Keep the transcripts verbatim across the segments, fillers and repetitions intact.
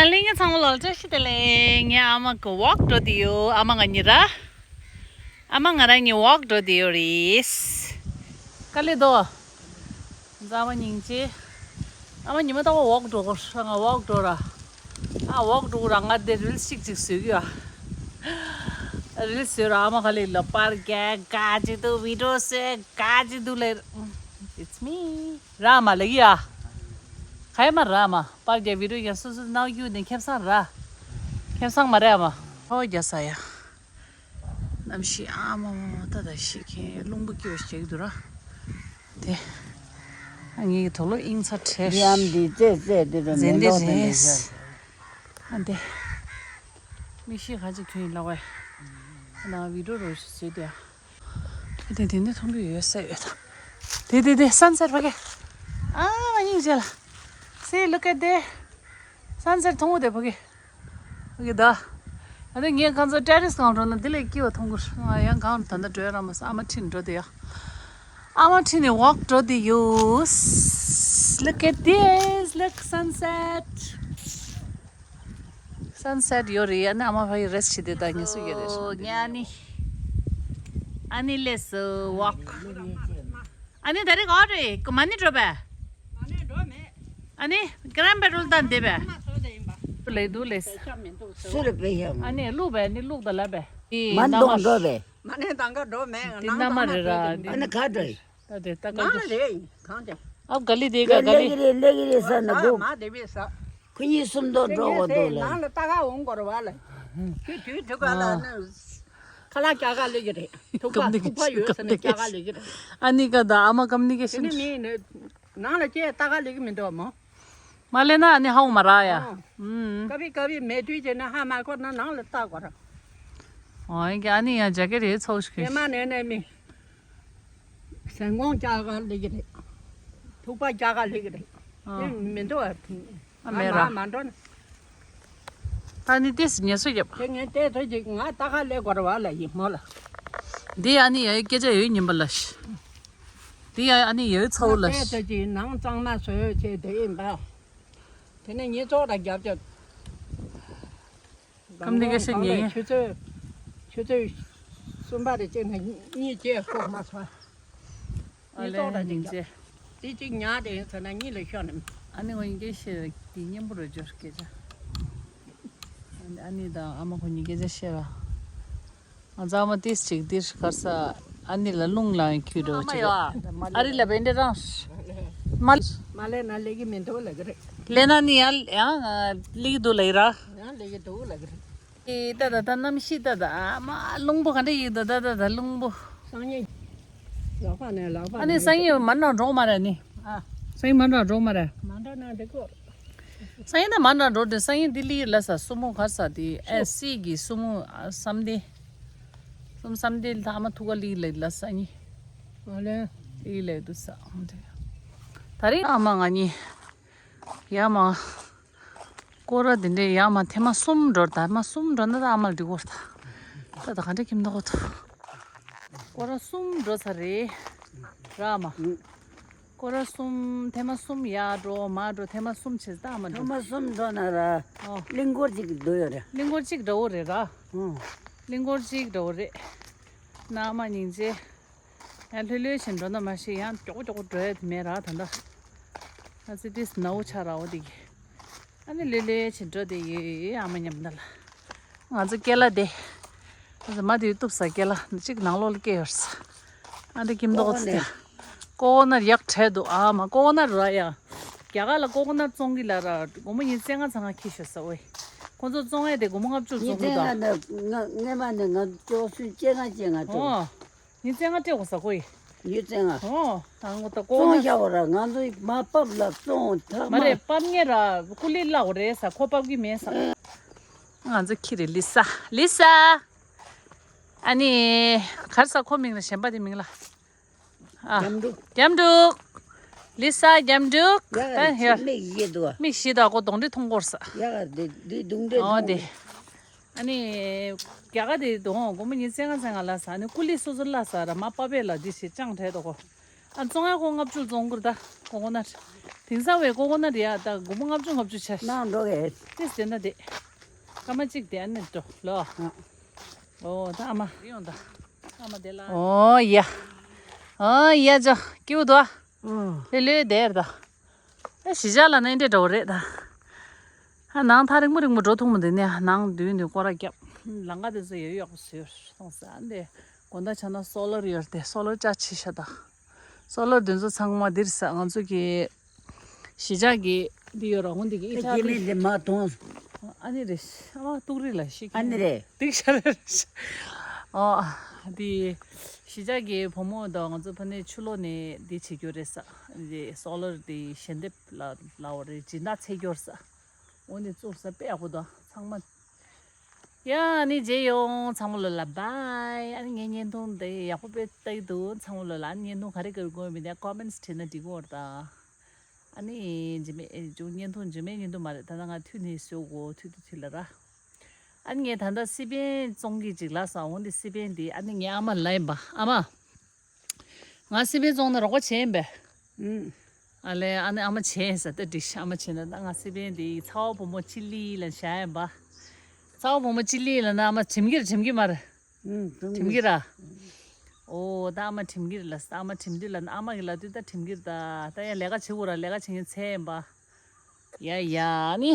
ལྷན་རྒྱས་ཚང་མ་ལ་བཀྲ་ཤིས་བདེ་ལེགས། ངའི་ཨ་མ་གི་ཝོག་འགྲོ་དེ་ཡོད། ཨ་མ་ང་གཉིས་ར། ཨ་མ་ང་རང་གཉིས་ཝོག་འགྲོ་དེ་ཡོད་རེད། དཀའ་ལས་དོ། མཛའ་མ་སྙིང་རྗེ། ཨ་མ་ཉི་མ་རྟག་པར་ཝོག་འགྲོ་གོ་ང་ཝོག་འགྲོ་ར། ཨ་ཝོག་འགྲོ་ར་ང་དེ་རིལ་ཞིག་ཅིག་བཟོས་ཀྱི་ཡ། རིལ་བཟོས་ར་ཨ་མ་ག་ལེ་ལ་པར་རྒྱག་ག་ཅིག་འདུག་བི་ཌིའོ་བཟོས་ག་ཅིག་འདུག་ལེ། It's me. ར་མ་ལ་ཡ། ག་ཡ་མ་ར་མ། པར་རྒྱག་བི་ཌིའོ་ཡ་སོ་སོ་ནའོ་ཡུ་ནི་ཁེབས་སང་ར། ཁེབས་སང་མ་ར་མ། ཧོ་རྒྱ་ས་ཡ། གནམ་གཤིས་ཨ་མ་མ་མ་ད་ད་ཤི་ཁན་རླུང་བུ་སྐྱོ་ཞིག་འདུག་ར། དེ། ཨ་ངའི་དོ་ལོ་ཨིང་ཚ་ཁྲེར། ཡམ་འདི་ཙེ་ཙེ་འདི་རུ་མེ་ཟན་དེ་ཏོག་དེ་འདྲ་རེད། ཤ། ཨ་འདི། མིག་ཤེལ་ག་ཅིག་གྱོན་ཡིན་ལ་བས། ན་བི་ཌིའོ་རོ་ཞིག་བཟོས་དེ། དེ་དེ་འདི་མཐོང་གི་ཡོད་ས་ཡོད་ད། དེ་དེ་དེ་སན་སེཊ་ཕ་གི། ཨ་མ་སྙིང་རྗེ་ལ། See, look at there. སན་སེཊ་མཐོང་གི་དེ་ཕ་གི། ཕ་གི་ད། ཨ་ནི་ངས་ཁ་ཚོ་ཏེ་རེ་སི་སྒང་འགྲོ་ན་འདི་ལས་སྐྱིད་པ་མཐོང་གི་རེད། ང་ཡང་གང་ད་ལྟ་འགྲོ་ར་མ་ས་ཨ་མ་ཁྲིད་འགྲོ་དེ་ཡ། ཨ་མ་ཁྲིད་ནས་ཝོག་འགྲོ་དེ་ཡོད། Look at this. Look, sunset. སན་སེཊ་ཡོད་རེད། ཨ་ནི་ཨ་མ་ཕ་གི་རེ་སི་ཊི་བྱེད་དེ་ད་ངལ་གསོ་རྒྱག་རེད། ངས་ཨ་ནི། ཨ་ནི་སླེབས་སོང་ཝོག་ཨ་ནི་ད་རེས་ག་རེད། མ་ཎི་འགྲོ་བས། ཨ་ནི་གྷ་རན་པེ་ཊོལ་དང་འདེབས་པས། ལེགས་འདུག་ལེགས། སུ་རེད་པས་ཡང་། ཨ་ནི་བླུགས་པས་ནི་བླུགས་ད་ལབ་པས། མ་ཎི་གཏོང་འགྲོ་བས། མ་ཎི་གཏོང་ག་འགྲོ་མེད། འདི་ནང་མ་རེད་ར། ཨ་ནི་ག་འགྲོ་ཡིན། ད་དེ་ད་ག་ནང་རེད་གང་དེ། ཨབ་ག་ལི་དེ་ག་ག་ལི། ལེགས་རེད་ལེགས་རེད་ཟེར་ན་སྒུག་མ་དེ་བས་ཟ། ཁོ་གཉིས་སུམ་མདོ་འགྲོ་དགོས་འདུག་ལ། ནང་ལ་ལྟ་ག་འོང་དགོས་རེད་བ་ལ། ཁྱོད་དུས་དུས་ག་ལ་ནི། ཁ་ལག་རྒྱག་ག་ལེགས་རེད། ཐུག་པ་ཐུག་པ་ཡོད་ཟེར་ན་རྒྱག་ག་ལེགས་རེད། ཨ་ནི་ག་ད་ཨ་མ་ཀམ་ནི་ཀེ་ཤན། དེ་ནི་མི་ནི་ནང་ལ་སྐྱེས་ལྟ་ག་ལེགས་མི་འདུག་མོ། མ་ལེ་ན་ཨ་ནི་ཧའོ་མ་ར་ཡ། ཀ་བི་ཀ་བི་མེ་དུས་བྱས་ན་ཧ་མ་གོ་ན་ནང་ལ་ལྟ་དགོས་ར། ཨོ་ཨ་ནི་ཡང་རྒྱ་སྐད་རེད་ཚོགས་ཤིག་ཉི་མ་ནས་ནས་མི། ཟན་གོང་རྒྱག་ག་ལེགས་རེད། ཐུག་པ་རྒྱག་ག་ལེགས་རེད། ཨ། དེ་མི་འདུག་ཨ། ཨ་མེད་ར། ང་མ་མ་འགྲོ་ན། ད་ནི་ཏེས་ངལ་གསོ་རྒྱབ། དེ་ངས་ལྟས་ཐོས་ཅིག་ང་ལྟ་ག་ལེགས་དགོས་རེད་བ་ལ་ཡིན་མོ་ལ། འདི་ཨ་ནི་ཡའི་སྐད་ཆ་ཡོད་ཉིན་པ་ལ་ཤི། འདི་ཡ་ཨ་ནི་ཡའི་ཚ་བོ་ལ་ལྟས་ཤི། ཐོས་ཅིག་ནང་གཙང་མ་བཟོས་བྱས་དེ་ཡིན་པ། དེ་ནས་ཉིས་ཚོགས་དང་རྒྱབ་རྒྱབ། ཀམ་ནི་ཀེ་ཤན་ཉེ། ཆུ་ཚོད། ཆུ་ཚོད་གསུམ་པ་རེ་གཅིག་ནས་གཉིས་བཅས་ཁོག་མ་སོང་། ཨ་ལེ་ཉིན་བཅས། དེ་གཅིག་ཉག་དེ་ཡིན་ཟེར་ན་གཉིས་ལ་ཤོར་ནས། ཨ་ནི་ཁོ་གཉིས་ཀས་བཤད་དེ་སྙན་པོ་རེད་འབྱོར་སྐད་ཆ། ཨ་ནི་ཨ་ནི་དང་ཨ་མ་ཁོ་གཉིས་སྐད་ཆ་བཤད་ར། ང་ཚང་མ་ཏིས་ཅིག་ཏིས་གར་ས་ཨ་ནི་ལ་རླུང་ལངས་ཁྱུ་འགྲོ་ཅིག་ཨ་རི་ལ་བན་དེ་རང་། མ། མ་ལེ་ན་ལེགས་ཀྱི་མི་འདུག་ལ་གི་རེད། ལེ་ན་ནི་ཡ་ཡང་ལེགས་འདུག་ལ་ཡི་ར། ཡང་ལེགས་ཀྱི་འདུག་ལ་གི་རེད། ཨེ་ད་ད་ད་གནམ་གཤིས་ད་ད་ཨ་མ་རླུང་པོ་ག་འདྲ་ཡིན་ད་ད་ད་ད་རླུང་པོ། སང་ཉིན། ལག་པ་ནས་ལག་པ་ཨ་ནི་ནས་སང་ཉིན་མ་འགྲོ་འགྲོ་མ་རེད་ནི། ཨ། སང་ཉིན་མ་འགྲོ་འགྲོ་མ་རེད། མ་འགྲོ་ན་འགྲིག་གོ། སང་ཉིན་ད་མ་འགྲོ་འགྲོ་དེ་སང་ཉིན་ལྡི་ལི་ལ་ས་སུ་མོ་གར་ས་དེ་ཨེ་སི་གི་སུ་མོ་བསམ་དེ། སུམ་བསམ་དེ་ལ་ཨ་མ་ཐུག་ག་ལི་ལ་ལ་ས་ཉིན། ཨ་ལེ། ལི་ལ་དུ་ས་ཨ་མ་དེ། ད་རེས་ཨ་མ་ང་གཉིས། ཡ་མ། སྐོར་ར་འདི་འདྲས་ཡ་མ་ཐེངས་མ་གསུམ་འགྲོ་ད་མ་གསུམ་འགྲོ་ན་ད་ཨ་མ་ལ་འགྲིག་གོ་ད། ད་ད་ག་འདྲས་ཁྱིམ་ད་གོ་ད། སྐོར་ར་གསུམ་འགྲོ་ཚར་རེད། ར་མ། སྐོར་ར་གསུམ་ཐེངས་མ་གསུམ་ཡར་འགྲོ་མར་འགྲོ་ཐེངས་མ་གསུམ་བྱས་ད་ཨ་མ་འགྲོ། ཐེངས་མ་གསུམ་འགྲོ་ན་ར། ཨོ། གླིང་སྐོར་གཅིག་འགྲོ་ཡོད་རེད། གླིང་སྐོར་གཅིག་འདྲ་བོ་རེད་ར། ཨོ། གླིང་སྐོར་གཅིག་འདྲ་བོ་རེད། ན་ཨ་མ་སྙིང་རྗེ། ཡང་ལྷོད་ལྷོད་བྱས་འགྲོ་ན་མ་ཤེས་ཡང་མགྱོགས་མགྱོགས་འགྲོ་ཡ་དེ་མེད་ར་ད་ལྟ། ཨ་ཙི་ཏིས་ནའུ་ཆ་ར་འོ་དེ་གི། ཨ་ནི་ལྷོད་ལྷོད་བྱས་འགྲོ་དེ་ཡོད་ཨ་མ་མཉམ་ད་ལ། ང་ཚོ་སྐེ་ལ་དེ། ང་ཚོ་མ་དེ་གཏུབ་ས་སྐེ་ལ་གཅིག་ནང་ལོགས་ལ་སྐྱེས་ཡོད་ས། ཨ་འདི་ཁྱིམ་ཐོག་ཚོ་དེ། ཀོ་ན་ཡག་བྲལ་འདུག་ཨ་མ་ཀོ་ན་ར་ཡ། རྒྱ་གར་ལ་ཀོ་ན་བཙོང་གི་ལ་ར་སྒོར་མོ་ཉིས་བརྩེགས་ལྔ་ཚང་ང་ཁྱི་ཤོད་ས་འོ། ཁོ་ཚོ་བཙོང་ཡ་དེ་སྒོར་མོ་ལྔ་བཅུ་ཉིས་བརྩེགས་ལྔ་ནི་ང་སྔས་མ་ནས་ང་ཅོག་སུན་བཅོ་ལྔ་བཅོ་ལྔ་སྤྲད། ཨོ། ཉིས་བརྩེགས་ལྔ་སྤྲད་དགོས་ས་ཁོ་ཡི། ཉིས་བརྩེགས་ལྔ། ཨོ། ད་ངོ་ད་ཀོ་བཙོང་ན་བཞག་པ་ར་ང་ཚོ་མ་བབས་ལ་བཙོང་ཐག་མ་མ་རེད་བབས་ངེས་ར་ཀུ་ལི་བརླག་པ་རེད་ས་ཁོ་བབས་ཀྱི་མེད་ས། ང་ཚོ་ཁྱི་རེད་ལི་ས་ལི་ས། ཨ་ནི། གར་ས་ཁོ་མིང་ལ་གཞན་པ་དེ་མིང་ལ། ཨ། རྒྱབ་འབྲུག་རྒྱབ་འབྲུག་ལི་ས་རྒྱབ་འབྲུག་ཡ་ད་ཡ། མིག་བཞི་འདུག་མིག་བཞི་དག་གོ་གདོང་འདྲེ་མཐོང་སྐོར་ས། ཡ་ག་འདི་འདི་གདོང་འདྲེ་ཨོ་མཐོང་དེ། ཨ་ནི། རྒྱ་གར་དེ་གདོང་སྒོར་མོ་ཉིས་བརྩེགས་ལྔ་བརྩེགས་ལྔ་ལ་ས་ཨ་ནི་ཀུ་ལི་སོ་སོ་ལ་ས་ར་མ་པ་པེ་ལ་འདི་ཞེས་ཅང་བྲལ་དོ་གོ། ཨ་བཙོང་ཡ་ཁོ་ལྔ་བཅུ་བཙོང་དགོས་ད་ཁོ་ཁོ་ན། དེང་སང་བའི་ཀོ་ཀོ་ནཊ་རེད་ཡ། ད་སྒོར་མོ་ལྔ་བཅུ་ལྔ་བཅུ་ཆ་ནང་འགྲོ་གས། ཏིས་དེ་ན་དེ། སྐར་མ་གཅིག་དེ་ཨ་ནི་འགྲོ་ལོ། ཨ། ཨོ་ད་ཨ་མ་རེ་ཡོང་ད། ཨ་མ་དེ་ལ། ཨོ་ཡ། ཨོ་ཡ་ཇོ་ཀིའུ་དོ། ཨོ། ལེ་ལེ་དེར་ད། ཨ་གཞིས་ཆགས་ལ་ནི་འདྲེ་འགྲོ་རེད་ད། ཨ་ནང་ཐག་རིང་མོ་རིང་མོ་འགྲོ་ཐུབ་མོ་འདི་ནས་ནང་མདུན་མདུན་སྐོར་ར་རྒྱབ། ལམ་ཁ་དེ་ཚོ་ཡོད་ཡོག་པོ་བཟོས་སོང་ས་འདི། དགོང་དག་ཆ་ན་སོ་ལར་ཡོད་དེ་སོ་ལར་ཅག་ཆེ་ཤ་ད། སོ་ལར་དེ་ཚོ་ཚང་མ་འདིར་ས་ང་ཚོ་གི་གཞིས་ཆགས་ཀྱི་འདི་ཡོད་ར་འོང་འདི་གི་ཨི་ཐ་ལི། མ་མཐོང་། ཨ་ནི་རེད། ཨ་ཏུག་རི་ལ་ཤི། ཨ་ནི་རེད། འདི་ཤ་རེད། ཨོ། འདི་གཞིས་ཆགས་ཀྱི་བུ་མོ་དང་ང་ཚོ་ཕ་ནི་ཕྱི་ལོགས་ནས་འདི་བྱེད་རྒྱུ་རེད་ས། འདི་སོ་ལར་འདི་ཞལ་འདེབས་ལ་ལའོ་རེད་སྦྱིན་བདག་འཚོལ་རྒྱུ་རེད་ས། འོ་ནི་བཙུགས་ས་དཔེ་ཡག་པོ་དང་ཚང་མ། ཡ་ཨ་ནི་རྗེས་ཡོང་ཚང་མ་ལོ་ལ་བྷའི། ཨ་ནི་ངའི་བརྙན་ཐུང་འདི་ཡག་པོ་དཔེ་ལྟ་གི་འདུག་ཚང་མ་ལོ་ལ་ཨ་ནི་བརྙན་ཐུང་ག་རེ་ག་རེ་དགོས་མིན་ནས་ཀོ་མེན་ཊི་བྲིས་ན་འགྲིག་གི་ཡོད་རེད་ད། ཨ་ནི་རྗེས་མའི་ཨེ་ཅུང་བརྙན་ཐུང་རྗེས་མའི་བརྙན་ཐུང་མ་རེད་ད་ལྟ་ང་ཐུག་ནས་བཟོ་དགོས་ཐུག་དུས་ཐུག་ལ་ར། ཨ་ནི་ངས་ད་ལྟ་སི་པན་བཙོང་གི་ཅིག་ལ་ས་འོང་འདི་སི་པན་འདི་ཨ་ནི་ངའི་ཨ་མ་ལ་ཡིན་པ་ཨ་མ། ང་སི་པན་བཙོང་ན་རོགས་པ་བྱེད་ཡིན་པས། ཨུམ། ཨ་ལས་ཨ་ནི་ཨ་མ་བྱེད་ཡིན་ས་ད་འགྲིག་ཤག་ཨ་མ་བྱེད་ན་ད་ང་སི་པན་འདི་ཚ་བ་བུ་མོ་ཅི་ལི་ལ་བཞག་ཡིན་པ། ཚ་བ་བུ་མོ་ཅི་ལི་ལ་ན་ཨ་མ་དྲིམ་གྱིར་དྲིམ་གྱི་མར། ཨུམ། དྲིམ་གྱི་ར། ཨོ་ད་ཨ་མ་དྲིམ་གྱིར་ལ་ཨ་མ་དྲིམ་དུས་ལ་ན་ཨ་མ་གི་ལ་དུས་ད་དྲིམ་གྱིར་ད་ད་ཡང་ལས་ཀ་བྱེད་དགོས་ར་ལས་ཀ་བྱེད་མཁན་ཚེ་ཡིན་པ། ཡ་ཡ་ནི།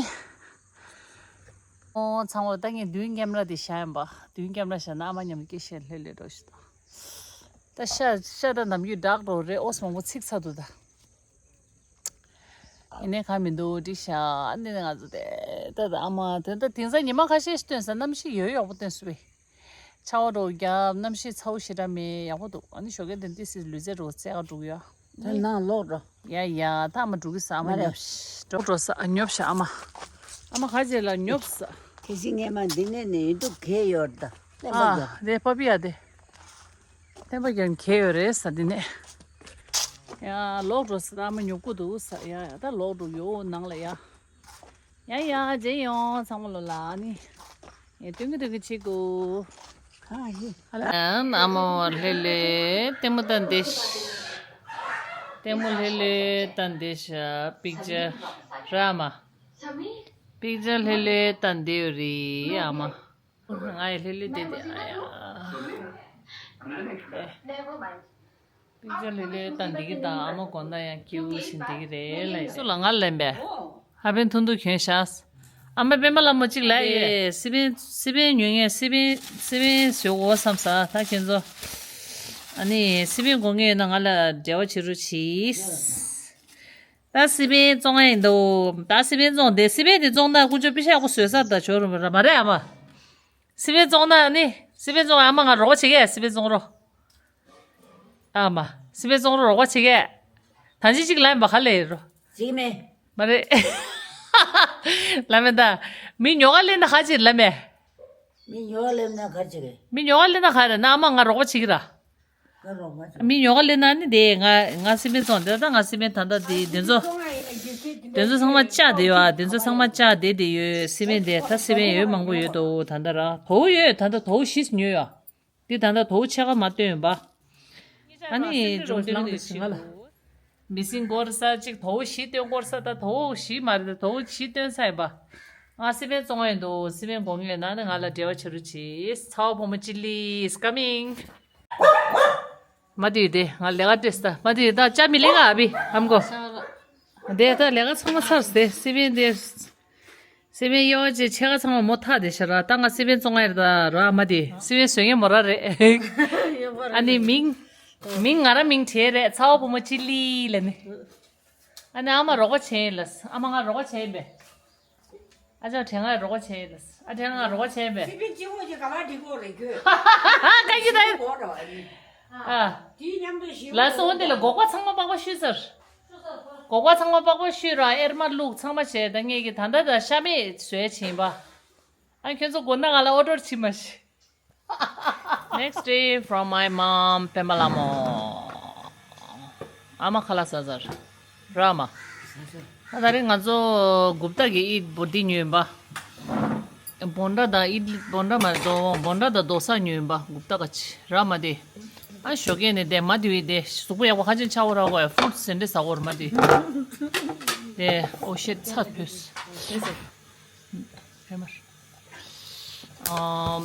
ཨོ་ཚང་མ་ད་ངས་མདུན་ཀེམ་ར་དེ་བཞག་ཡིན་པ། མདུན་ཀེམ་ར་བཞག་ན་ཨ་མ་མཉམ་སྐད་བཤད་ལྷོད་ལྷོད་འགྲོ་ཞིག་ད། ད་ཤ་ཤ་ད་ནམ་རྒྱུན་འདྲག་འགྲོ་རེད་ཨོ་སི་མང་པོ་ཚིག་ཚར་འདུག་ད། ཡིན་ནའི་གང་མི་འདུག་འགྲིག་ཤག་ཨ་ནི་ང་ཚོ་དེ་ད་ད་ཨ་མ་དེ་ད་དེང་སང་ཉི་མ་ཁ་ཤས་ཤིག་སྟོན་ས་གནམ་གཤིས་ཡོད་ཡོག་པོ་སྟོན་སོང་བས། ཆར་པ་འགྲོ་རྒྱབ་གནམ་གཤིས་ཚ་བོ་ཞེ་དྲག་མེད་ཡག་པོ་འདུག་ཨ་ནི་ཞོགས་ཀས་དེ་ཏི་སི་ལུས་རྩལ་འགྲོ་རྩེ་ག་འགྲོ་གི་ཡོད། ད་ནང་ལོག་འགྲོ། ཡ་ཡ་ད་ཨ་མ་འགྲོ་གི་ས་ཨ་མ་མ་རེད། ཉོབ་ཤ་འགྲོ་འགྲོ་ས་ཨ་ཉོབ་ཤ་ཨ་མ། ཨ་མ་ཁ་ཅེ་ལ་ཉོབ་ས། ཁེ་ཤི་ངས་མ་འདི་ནས་ནས་ཡིན་འདུག་གས་ཡོད་ད། ཨ་དེ་པ་པི་ཡ་དེ། བསྟན་པ་རྒྱལ་གྱི་ཡོད་རེད་ས་འདི་ནས། ཡ་ལོག་འགྲོ་ས་ཨ་མ་ཉོབ་ཀུ་འདུག་ས་ཡ་ཡ་ད་ལོག་འགྲོ་ཡོད་ནང་ལ་ཡ། ཡ་ཡ་རྗེས་ཡོང་ཚང་མ་ལོ་ལ་ཨ་ནི། ཡ་སྟོན་གི་སྟོན་གི་བྱེད་དགོས། ཁ་ཡི། ཨ་མོ་ལྷེ་ལྷེ་ལྟད་མོ་ལྟ་འདི་ཤ། ལྟད་མོ་ལྷེ་ལྷེ་ལྟ་འདི་ཤ་པིག་ཅར་ར་མ། པིག་ཅར་ལྷེ་ལྷེ་ལྟ་འདི་ཡོད་རེད་ཨ་མ། ང་ཡི་ལྷོད་ལྷོད་བསྡད་དེ་ཨ་ཡ། པིག་ཅར་ལྷོད་ལྷོད་བཏང་བསྡད་ཀྱི་དང་ཨ་མ་དགོང་དག་ཡང་སྐྱིད་པོ་བཞིན་བསྡད་ཀྱི་རེད་ལ་ཡིན། སུ་ལ་ང་ལ་ལན་པས། ཧ་པན་ཐུང་ཐུང་གྱོན་ཤག་ཨ་མ་པད་མ་ལ་མོ་གཅིག་ལ་ཡོད། སི་པན་སི་པན་ཉོ་ངས་སི་པན་སི་པན་བཟོ་དགོས་བསམ་ས་ད་ཁྱེད་ཚོ། ཨ་ནི་སི་པན་དགོས་ངེས་ཡོད་ན་ང་ལ་འབྲེལ་བ་བྱེད་རོགས་གྱིས། ད་སི་པན་བཙོང་ཡ་ཡིན་འདུག་ད་སི་པན་བཙོང་དེ་སི་པན་དེ་བཙོང་ན་ཀུ་ཅོ་པི་ཤ་ཡག་པོ་བཟོས་ས་ད་ཇོ་རུ་མ་རེད་ཨ་མ། སི་པན་བཙོང་ན་ནི། སི་པན་བཙོང་ཨ་མ་ང་རོགས་པ་བྱེད་གས་སི་པན་བཙོང་རོགས། ཨ་མ། སི་པན་བཙོང་རོགས་རོགས་པ་བྱེད་གས། ད་ཅི་ཅིག་ལབ་མ་ག་ལེ་རོ། བྱེད་མེད། མ་རེད། ལབ་མེད་ད། མི་ཉོ་ག་ལེན་ན་ག་ཅིག་ལབ་མེད། མི་ཉོ་ག་ལེན་ན་ག་ཅིག་རེད། མི་ཉོ་ག་ལེན་ན་ག་རེད་ན་ཨ་མ་ང་རོགས་པ་བྱེད་གི་ར། ང་རོགས་པ་བྱེད། མི་ཉོ་ག་ལེན་ན་ནི་དེ་ང་ང་སི་པན་བཙོང་དེ་ད་ང་སི་པན་ད་ད་དེ་དེ་ཚོ། དེ་ཚོ་ཚང་མ་བཅག་དེ་ཡོད་ཨ་དེ་ཚོ་ཚང་མ་བཅག་དེ་དེ་ཡོད་སི་པན་དེ་ད་སི་པན་ཡོད་མང་པོ་ཡོད་དོ་ད་ད་ར་དོ་ཡོད་ད་ད་དོ་ཤིས་ཉོས་ཡོད། འདི་ད་ལྟ་དོ་ཕྱེད་ཀ་མ་བཏོན་པ། ཨ་ནི་ཅུང་བཏོན་ནི་ཞིག་ང་ལ། མི་སྲིན་སྐོར་ས་གཅིག་དོ་བཞི་བཏོན་སྐོར་ས་ད་དོ་བཞི་མ་རེད་དོ་བཞི་བཏོན་ས་ཡིན་པ། ང་སི་པན་བཙོང་ཡིན་འདུག་སི་པན་དགོས་ངེས་ན་ནི་ང་ལ་འབྲེལ་བ་བྱེད་རོགས་གྱིས། ཚ་བ་བུ་མོ་ཅི་ལི་is coming། མ་དུས་དེ་ང་ལས་ཀ་སྤྲད་ས་མ་དུས་ད་ཅ་མི་ལེ་ག་ཨ་བི་ཨམ་གོ། དེ་ད་ལས་ཀ་ཚང་མ་ཚར་སྟེ་སི་པན་དེ། སི་པན་གཡོ་ཅེ་ཆེ་ཁ་ཚང་མ་མོ་ཐག་དེ་ཤ་ར་ད་ང་སི་པན་བཙོང་ཡར་ད་ར་མ་དེ་སི་པན་བཟོ་ངེ་མོ་ར་རེད། ཨ་ནི་མིང་། མིང་ང་ར་མིང་བྲིས་རེད་ཚ་བ་བུ་མོ་ཅི་ལི་ལ་ནི། ཨ་ནི་ཨ་མ་རོགས་པ་བྱེད་ཡིན་ལ་ཨ་མ་ང་རོགས་པ་བྱེད་ཡིན་པས། ཨ་ཅག་དྲན་ང་རོགས་པ་བྱེད་ཡིན་ལ་ཨ་དྲན་ང་རོགས་པ་བྱེད་ཡིན་པས། སི་པན་སྤྱི་ཁོག་ཅིག་ག་པར་འགྲིག་གོ་རེད་ཁྱོད། ཀ་ཡི་ད། གོ་རོ་ཨ་ནི། ཨ། དེའི་མཉམ་དུ་ཞིག་ལ་སོང་དེ་ལ་སྒོག་པ་ཚང་མ་པགས་པ་བཤུས་ཚར། སྒོག་པ་ཚང་མ་པགས་པ་བཤུས་ར་ཨེར་མ་བླུགས་ཚང་མ་བྱས་ད་ངེད་ཀྱི་ད་ལྟ་ད་ཤ་མེད་བཟོས་བྱིན་པ། ཨ་ཁྱོད་ཚོ་དགོས་ན་ང་ལ་ཨོ་ཌར་བྱིན་མ་ཤི། Next day from my mom པད་མ་ལ་མོ། ཨ་མ་ཁ་ལག་ཟ་ཟར། ར་མ། ད་ད་རེས་ང་ཚོ་གུབ་ཏ་གི་ཨིད་བོ་འདི་ཉོས་པ། བོན་ཌ་དང་ཨིད་བོན་ཌ་མ་རེད་དོ་བོན་ཌ་དང་རྡོ་ས་ཉོས་པ་གུབ་ཏ་ག་ཆི་ར་མ་དེ། ཨ་ཞོགས་ཀས་ནས་དེ་མ་དེ་བི་དེ་གཟུགས་པོ་ཡག་པོ་ཁ་ཅན་ཆགས་འོ་ར་གོ་ཡ། ཧྥུ་རུ་ཊི་སི་འདྲ་ཟ་གོ་ར་མ་དེ། དེ་ཨོ་ཤེད་ཚ་ཕོས། ཧེ་མར། ཨམ།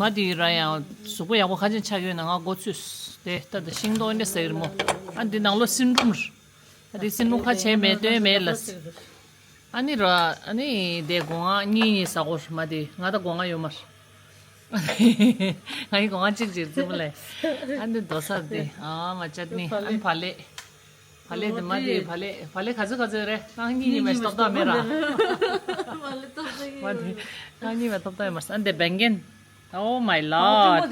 མ་དེ་ར་ཡང་གཟུགས་པོ་ཡག་པོ་ཁ་ཅན་ཆགས་ཡོད་ན་ང་མགོ་ཚོས། དེ་ལྟ་དེ་ཤིང་ཏོག་འདྲ་ཟ་གི་རེད་མོ། ཨ་འདི་ནང་ལོ་སིན་རུམ་ར། ཨ་འདི་སིན་རུམ་ཁ་ཆེ་མེད་སྟོན་མེད་ལ། ཨ་ནི་ར། ཨ་ནི་དེ་སྒོ་ང་གཉིས་གཉིས་ཟ་གོ་ར་མ་དེ། ང་ད་སྒོ་ང་ཡོད་མ་ར། ང་ཡི་སྒོ་ང་གཅིག་གཅིག་རྫི་མོ་ལས། ཨ་འདི་རྡོ་ས་དེ། ཨ་མ་ཅད་ནི། ཨ་ནི་བག་ལེབ། བག་ལེབ་དེ་མ་དེ་བག་ལེབ། བག་ལེབ་ག་ཚོད་ག་ཚོད་རེད། རྐང་གཉིས་གཉིས་མེད་སྟོབས་དག་མེད་ར། མ་དེ་རྐང་གཉིས་མེད་སྟོབས་དག་ཡོད་མ་ར། ཨ་འདི་བན་གན། Oh my lord.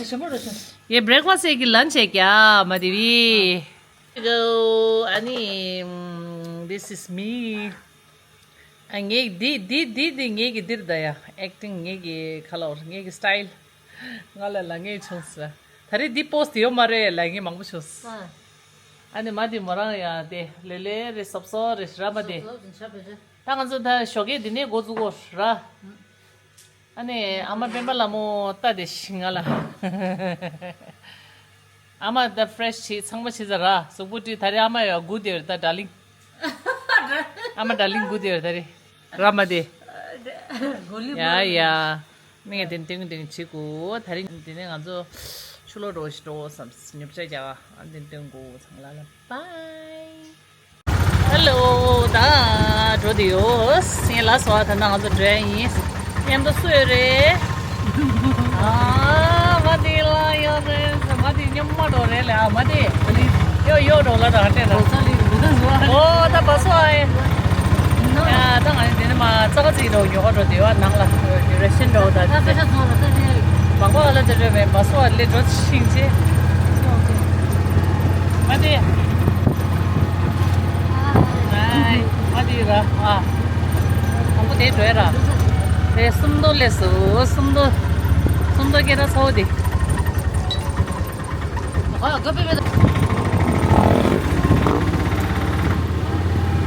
ཡེ་breakfast ཡེ་གི lunch ཡེ་གྱ་མ་དེ་བི། Go. ཨ་ནི། This is me. ཨ་ངས་འདི་འདི་འདི་འདི་ངས་ཀྱི་འདིར་ད་ཡ། ཨེག་ཊིང་ངས་ཀྱི་ཁ་ལོར་ངས་ཀྱི་སི་ཊའིལ། ང་ལ་ལ་ངས་བྱུང་ཟེར། ད་རེས་འདི་པོ་སི་ཊི་ཡོད་མ་རེད་ལ་ངས་མང་པོ་བྱུང་ཟེར། ཨ་ནི་མ་དེ་མོ་རང་ཡ་དེ་ལེ་ལེ་རེ་སོབ་སོབ་རེ་ར་མ་དེ། ད་ང་ཚོ་ད་ཞོགས་ཀས་འདི་ནས་འགོ་འཛུགས་གོ་ར། ཨ་ནི་ཨ་མ་སྤེན་པ་ལ་མོ་ལྟ་དེ་ཤི་ང་ལ། ཨ་མ་ད་ཕི་རེ་ཤི་བྱེད་ཚང་མ་བྱེད་ཟེར་ར། གཟུགས་པོ་བཀྲུས། ད་རེས་ཨ་མ་ཡ་སྒུག་བསྡད་ཡོད་རེད་ད་ཌར་ལིང་། ཨ་མ་ཌར་ལིང་སྒུག་བསྡད་ཡོད་རེད་ད་རེས་ར་མ་དེ། ཡ་ཡ། ནི་ངས་དེ་ཏིང་ཏིང་བྱེད་དགོས། ད་རེས་འདི་ནས་ང་ཚོ་ཕྱི་ལོགས་འགྲོ་ཞིག་འགྲོ་བསམ། ཉོ་ཆ་རྒྱག་ཨ་འདི་ཏིང་དགོས་ཚང་ལ་ལ་བའི། ཧེ་ལོ། ད་འགྲོ་དེ་ཡོད། ངས་ལ་སོ་ད་ན་ང་ཚོ་འགྲོ་ཡ་ཡིན། མཉམ་དུ་སུ་ཡོད་རེད། ཨ་མ་དེ་ལ་ཡོད་རེད། མ་དེ་མཉམ་མ་འགྲོ་རེད་ལ། ཨ་མ་དེ་ཡོ་ཡོ་འགྲོ་ལ་ད་ཧ་ཏེ་ད། ཨོ་ད་བ་སོ་ཨེ། ཡ་ད་ང་དེ་ནས་མ་ཙག་ཙིག་འགྲོ་ཉོ་ག་འགྲོ་དེ་བ་ནང་ལ་རེ་ཤན་འགྲོ་ད་དེ། མ་གོ་ཨ་ལ་དེ་འགྲོ་མེད་བ་སོ་ཨ་ལེ་འགྲོ་ཤིང་ཆེ། མ་དེ། ཨའི། མ་དེ་ར་ཨ། དང་པོ་དེ་འགྲོ་ཡ་ར། དེ་སུམ་མདོ་སླེབས་སོང་། སུམ་མདོ། སུམ་མདོ་སྐད་གྲགས་ཚ་བོ་དེ།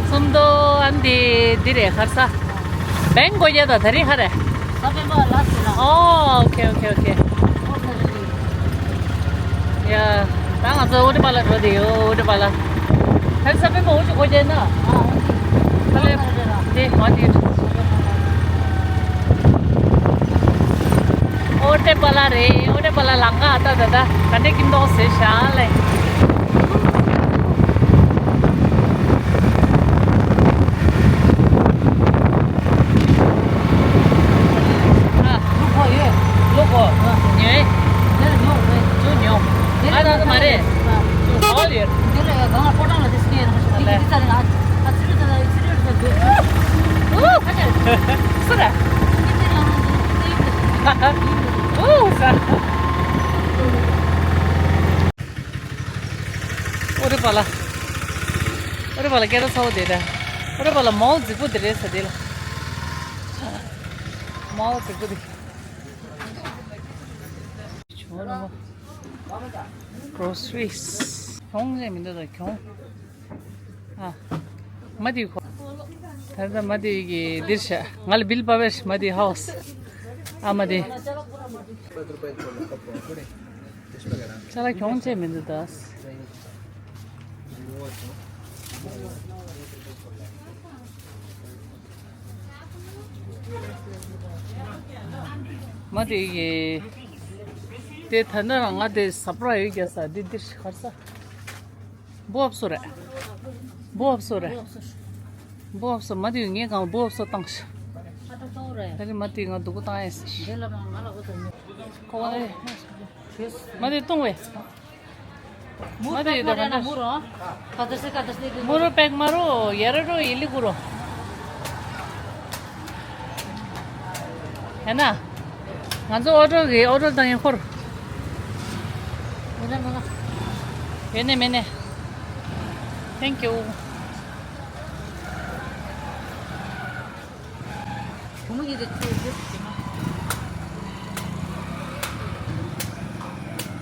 སུམ་མདོ་ཨ་འདི་འདི་རེད་ཁར་ས། བེང་གོ་རྒྱ་དང་ད་རེས་ཧ་རེ། ས་པན་པ་ལ་སི་ལ། ཨོ་ཨོ་ཁེ་ཨོ་ཁེ་ཨོ་ཁེ། ཨོ་ས་རེ་རེ། ཡ། ད་ང་ཚོ་ཨོ་ཏི་པ་ལ་འགྲོ་དེ་ཡོད། ཨོ་ཏི་པ་ལ། ད་རེས་ས་པན་པ་འོ་ཅི་གོ་རྒྱ་ན། ཨ་ཨོ་ཅི། ད་ལེ། དེ་ཨོ་ཅི། ཨོ་ཏེ་པ་ལ་རེད། ཨོ་ཏེ་པ་ལ་ལང་ག་ཨ་ཏ་ད་ད་ག་འདྲེ་ཀིན་ཏོག་ཟེར་ཤ་ལེ། ཨ། ལུག་གོ་ཡོད། ལུག་གོ། ཉོས། ཉོ་རེད། ཉོ་ཉོ། ཨ་ད་ད་མ་རེད། ཨ། ལུག་གོ་ཡོད། འདི་ལ་ཡ་གང་ལ་ཕོ་བྲང་ལ་དེ་སྐད་ཡོད་ན་ཁ་ཤས་འདི་གི་འདི་ཙ་རེད་ཨ། ཨ་ཙི་རེད་ཙ་རེད་ཨ་ཙི་རེད་ཙ་རེད། ཨུ། ཁ་ཤས་རེད། སུ་རེད། འདི་འདི་ཡང་འདི་འདི་ཡིན་འདི། ཨུ་ས། ཨོ་རེ་པ་ལ། ཨོ་རེ་པ་ལ་སྐད་གྲགས་ཚ་བོ་དེ་རེད། ཨོ་རེ་པ་ལ་མོལ་རྫིག་པོ་དེ་རེད་ས་དེ་ལ། མོལ་རྫིག་པོ་དེ། Groceries. གྱོང་ནས་མི་འདུག་ད་གྱོང་། ཨ། མ་དེ་གོ། ད་ལྟ་མ་དེ་གི་འདིར་ཤ། ང་ལ་བིལ་པ་བེར་མ་དེ་ཧའོ་སི། ཨ་མ་དེ། ཅ་ལག་གྱོང་ཆེ་མི་འདུག་ད། མ་དེ་ཡི། དེ་ད་ནི་རང་ང་དེ་ས་པྲ་ཡོད་རྒྱ་ས་འདི་འདིར་ཤ་ཁར་ས། འབུ་ཨབ་སོ་རེད། འབུ་ཨབ་སོ་རེད། འབུ་ཨབ་སོ། མ་དེ་ངས་གང་འབུ་ཨབ་སོ་བཏང་ཤག་ད་རེས་མ་དེ་ང་སྡུག་གུ་བཏང་ཡས་ཟེར། ཁོ་བ་ལས། མ་དེ་བཏུང་བས། མ་དེ་ཡོད་ད་ག་འདྲ། མུ་རོ་པེག་མ་རོ་ཡ་ར་རོ་ཡི་ལི་གུ་རོ། ཡ་ན། ང་ཚོ་ཨོ་ཊོ་གི་ཨོ་ཊོ་བཏང་ཡིན་ཁོར། ཡོད་ནི་མེད་ནི། Thank you.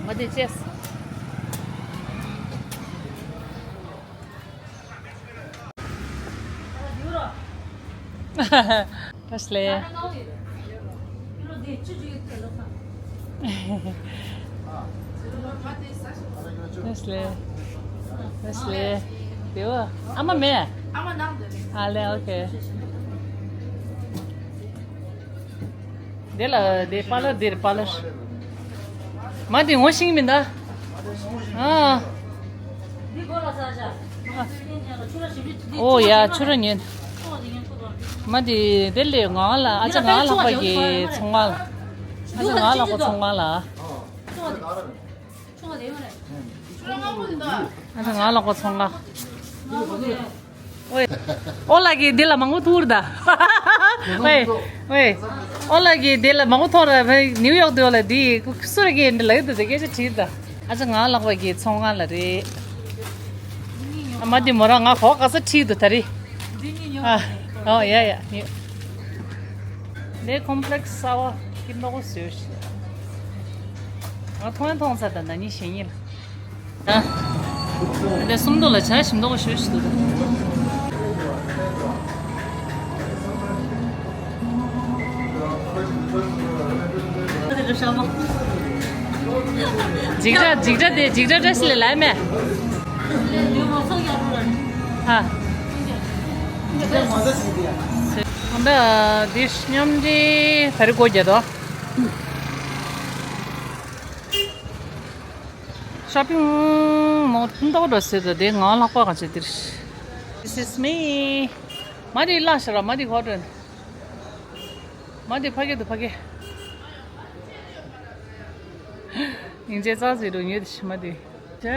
མ་དེ་ཅེས། བཀྲ་ཤིས་བདེ་ལེགས། Nestle. Nestle. དེ་བ། ཨ་མ་མེད། ཨ་ལེ། ཨོ་ཁེ། དེ་ལ་དེ་པཱ་ལར་དེར་པཱ་ལར། མ་དེ་ངོ་ཤེས་མིན་ད། ཨ། ཨོ་ཡ། ཆུ་ར་ཉན། མ་དེ་དེ་ལས་ང་ལ་ཨ་ཅག་ང་ལགས་པ་གི་ཚོང་ཁང་ལ། ཨ་ཅག་ང་ལགས་པ་ཚོང་ཁང་ལ། ཨ་ད་ང་ལགས་པ་ཚོང་ཁང་། ཨོའི། ཨོ་ལགས་ཀྱིས་འདི་ལ་མང་པོ་ཐུག་རེད་ད། ཝེ། ཝེ། ཨོ་ལགས་ཀྱིས་འདི་ལ་མང་པོ་ཐོག་ར་ཕེ་ནིའུ་ཡོག་འདི་ཨོ་ལ་འདི་སུ་ར་གིས་འདི་ལ་ཡོད་དུ་དེ་སྐད་ཆ་དྲིས་ད། ཨ་ཅག་ང་ལགས་པ་གི་ཚོང་ཁང་ལ་རེད། ཨ་མ་འདི་མོ་རང་ང་གོ་ག་ས་ཁྲིད་དུ་ད་རེད། ཨ། ཨོ་ཡ་ཡ་ནིའུ། འདི་ཀོམ་པི་ལེགས་གསར་པ་ཀིན་ནོ་གོ་ཟེར་ཞིག་ང་མཐོང་མཐོང་ཚར་ད་ན་ནི་ཞེ་ཉིན་ལ། ཨ། འདི་སུམ་མདོ་ལ་བྱ་ཞིམ་མདོག་ཞུ་ཞིག་འདུག་འཇིགས་སྐྲག་འཇིགས་སྐྲག་དེ་འཇིགས་སྐྲག་བཀྲ་ཤིས་ལ་ལབ་མེད། ཧ། ཨ་འདི་འདི་མཉམ་འབྲེལ་ད་རེས་སྒོ་རྒྱག་དོ། ཤོ་པིང་མོལ་མཐུན་ཐོག་འགྲོ་ཟེར་དུས་དེ་ང་ལྷག་པ་ག་ཚོད་དེར། This is me. མ་རི་ལ་ཤར་མ་རི་ཧོ་ཏེལ། མ་རི་ཕ་གི་དུ་ཕ་གི། ཡིན་ཅེ་ཙག་ཟེར་འགྲོ་ཉོས་དེ་ཤི་མ་རི། ཅེ།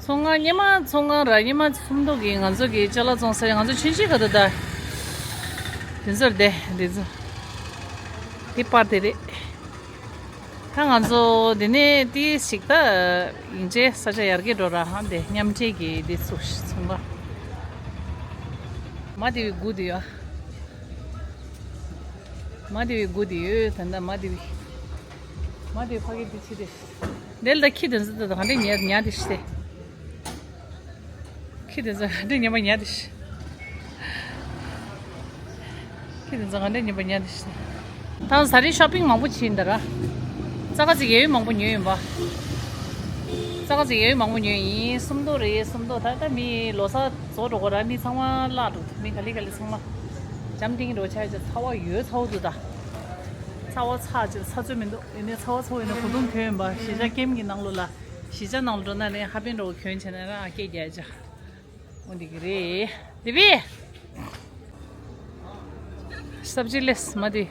ཚོང་ཁང་སྔོན་མ་ཚོང་ཁང་ར་སྔོན་མ་སུམ་མདོ་གི་ང་ཚོ་གི་ཅ་ལག་བཙོང་ས་ང་ཚོ་ཆུན་ཤིང་ག་དུ་ད། དེ་ཚོར་དེ་དེ་ཚོ། དེ་པར་དེ་རེད། ད་ང་ཚོ་དེ་ནས་དེ་ཞིག་ད་ཡིན་ཅེ་ས་ཆ་ཡར་རྒྱས་འགྲོ་ར་ཧང་དེ་མཉམ་འབྲེལ་གི་དེ་ཚོ་ཚོང་པ། མ་དེ་བའི་དགུ་དེ་ཡོད། མ་དེ་བའི་དགུ་དེ་ཡོད་ད་ད་མ་དེ་བའི། མ་དེ་བའི་ཕ་གི་དེ་ཆི་དེ། འདི་ལ་ད་ཁྱི་དེ་ཚོ་ད་ག་འདྲ་ཉལ་ཉལ་དེ་ཤི་སྟེ། ཁྱི་དེ་ཚོ་ག་འདྲ་ཉལ་མ་ཉལ་དེ་ཤི། ཁྱི་དེ་ཚོ་ག་འདྲ་ཉལ་མ་ཉལ་དེ་ཤི། ད་ས་རིན་ཤོ་པིང་མང་པོ་བྱིན་ད་ར། ཙག་ཙིག་ཡོད་མང་པོ་ཉོས་ཡིན་པ། ཙག་ཙིག་ཡོད་མང་པོ་ཉོས་ཡིན་སུམ་མདོ་རེད་སུམ་མདོ་ད་ལྟ་མི་ལོ་གསར་རྫོགས་འགྲོ་གོ་ར་མི་ཚང་མ་བརླག་འགྲོ་མི་ག་ལེ་ག་ལེ་ཚང་མ། འཇམ་ཐིང་འགྲོ་ཆ་ཆ་ཚ་བ་ཡོད་ཚ་བོ་འདུག་ད། ཚ་བ་ཚ་ཆ་ཚ་ཚོད་མི་འདུག་ཡིན་ནའི་ཚ་བ་ཚ་བོ་ཡིན་ན་གོ་དུང་གྱོན་ཡིན་པ་གཞིས་ཆགས་ཀེམ་གྱི་ནང་ལོགས་ལ། གཞིས་ཆགས་ནང་ལ་འགྲོ་ན་ནི་ཧ་པན་འགྲོ་གྱོན་བྱས་ན་རང་ཨ་སྐད་རྒྱག་ཆ། འོ་འདི་གི་རེད། དེ་བི། སབ་ཇི་ལེས་མ་དེ།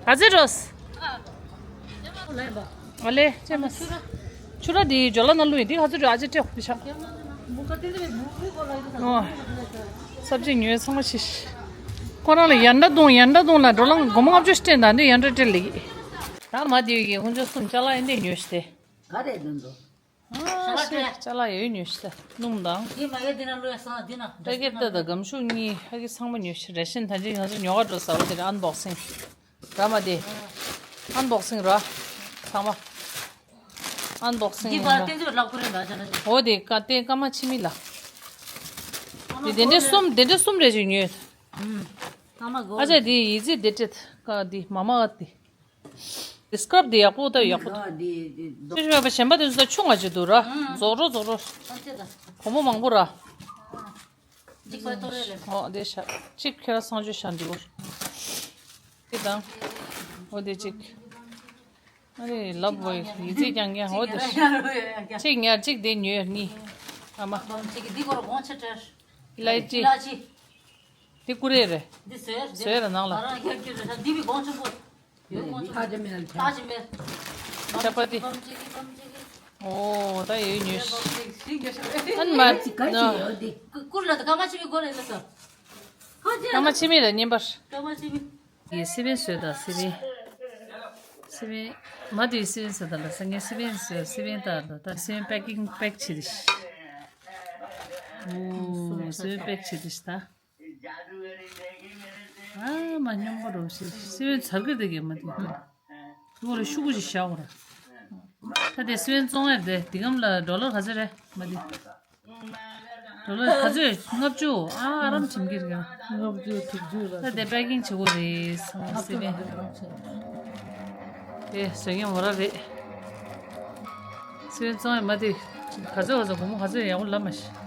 ག་ཚོད་འགྲོ། ཨ་ལེ་ཅེ་མ། ཆུ་ར་དེ་ཇོ་ལ་ན་ལུས་དེ་ག་ཚོད་འགྲོ་ཨ་ཅེ་ཏྲེ་ཧོ་དེ་ཤ། ཨོ། སབ་ཇི་ཉོས་ཚང་མ་ཤི་ཤི། ཁོ་རང་ལ་ཡན་ད་དུང་ཡན་ད་དུང་ལ་འགྲོ་ལང་སྒོར་མོ་ལྔ་བཅུ་སྤྲད་ད་འདི་ཡན་ད་སྤྲད་ལེགས། ད་མ་དེ་གི་ཧུན་ཇོ་སུམ་ཅ་ལག་ཡིན་དེ་ཉོས་ཤི་སྟེ། ག་རེ་འདོན་འདུག་ཨ་ཤེས་ཅ་ལག་ཡོད་ཉོས་ཤི་སློང་དང་། འདི་མ་གི་འདི་ན་ལོས་སང་འདི་ན་ད་གེ་ཏ་དང་སྒམ་ཤུགས་གཉིས་ཧ་གི་ཚང་མ་ཉོས་ཤི་རེ་ཤན་ད་ཅི་ང་ཚོ་ཉོ་ག་འགྲོ་ས་འོ་དེ་རེད་ཨན་བོག་སིང་ར་མ་དེ། ཨན་བོག་སིང་ར། ཚང་མ། ཨན་བོག་སིང་འདི་ར། བར་བསྟན་འཛུལ་ལག་པ་རེད་ད་ཅ་ན་ཅི། འོ་དེ་ཀ་ཏེ་ཀ་མ་ཆི་མི་ལ། དེ་དེ་འདྲེ་གསུམ་དེ་འདྲེ་གསུམ་རེ་ཅིག་ཉོས། ཨ་མ་གོ། ཨ་ཅག་དེ་ཡི་ཙི་དེ་ཏྲེ་ཀ་དེ་མ་མ་ཨ་དེ། དེ་སི་ཀབ་དེ་ཡག་པོ་ད་ཡག་པོ་འདུག་དེ་དེ་དེ་ཅི་ཞུ་བ་གཞན་པ་དེ་ཚོ་ད་ཆུང་ང་ཅིག་འདུག་ར། རྫོགས་རོ་རྫོགས་རོ། ཨ་ཅེ་ད། གོང་མོ་མང་པོ་ར། གཅིག་པ་ཏོ་རེ་རེ། ཨོ་དེ་ཤ། གཅིག་ཁྱེད་རང་གསང་སྤྱོད་ཤ་འདུག་དེ་དང་། ཨོ་དེ་གཅིག་ཨ་རེ་ལབ་བོ་ཡི་ཙི་རྐྱང་རྐྱང་ཨོ་དེ་ཤ། གཅིག་ཉར་གཅིག་དེ་ཉོས་གཉིས། ཨ་མ། གཅིག་གི་འདི་སྐོར་དགོངས་ཆེ་དྲན། ལའི་ཅི། ལ་ཅི། དེ་ཀུ་རེ་རེད། འདི་ཟེར་ཟེར་ནང་ལ། ང་རང་རྒྱབ་ཀྱི་རེད་འདི་བི་དགོངས་ཆེན་པོ། ཡོད་དགོངས་ཆེན་པོ། ལྟ་ཅི་མེད། ཅ་པ་ཏི། ཨོ་ད་ཡོད་ཉོས། ཨན་མ། ཀུ་ཀུར་ལ་ད་ཀ་མ་ཆི་མི་དགོས་རེད་ལ་ས། ཀ་མ་ཆི་མི་ལ་བརྙན་པར། ཀ་མ་ཆི་མི། ཡེ་སི་པན་བཟོས་དང་སི་པན། སི་པན། མ་དེ་སི་པན་བཟོས་དང་ལ་ས་ངས་སི་པན་བཟོས་སི་པན་ལྟར་དང་ད་སི་པན་པེ་ཀིང་པེག་བྱེད་དེ་ཤི། ཨོ་སི་པན་པེག་བྱེད་དེ་ཤི་ད། ཨ་མ་སྙོམས་པོ་རོ་ཤི་སི་པན་ཚར་གི་དེ་གས་མ་དེ་དུ། དུ་རེ་ཤུ་གུ་ཞིག་བཞག་གོ་ར། ད་དེ་སི་པན་བཙོང་ཡ་དེ་དེ་གམ་ལ་ཌོ་ལར་ག་ཚོད་རེད་མ་དེ། ཌོ་ལར་ག་ཚོད། ལྔ་བཅུ། ཨ་ཨ་རམ་ཁྲིམས་ཀྱི་རེད། ལྔ་བཅུ་དྲུག་ཅུ་ལ། ད་དེ་པེ་ཀིང་བྱེད་དགོས་རེད། ལྔ་བཅུ་སི་པན་ལྔ་བཅུ་ལ། དེ་བཟོ་མཁན་མོ་ར་རེད། སི་པན་བཙོང་ཡ་མ་དེ་ག་ཚོད་ག་ཚོད། སྒོར་མོ་ག་ཚོད་ཡག་པོ་ལབ་མ་ཤེས།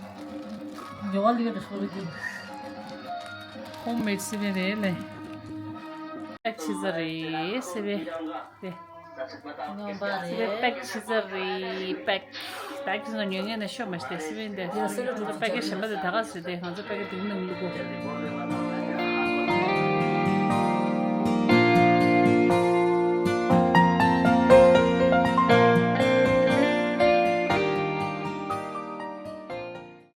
ཉོ་བ་ལི་རེ་ཧོ་མེད་སི་པན་རེད་ལེ། པེག་བྱེད་ས་རེད་སི་པན་དེ། ངོ་མ་སི་པན་རེད། པེག་བྱེད་ས་རེད། པེག་པེག་བྱེད་ས། ཉོ་མཁན་ནས་ཤོད་མ་ཤེས། སི་པན་དེ། ཡ་སི་པན་པེ་ཀེ་གཞན་པ་དེ་ད་ག་ཟེར་དེ། ང་ཚོ་པེ་ཀེ་དེ་ནང་བླུག་གོ།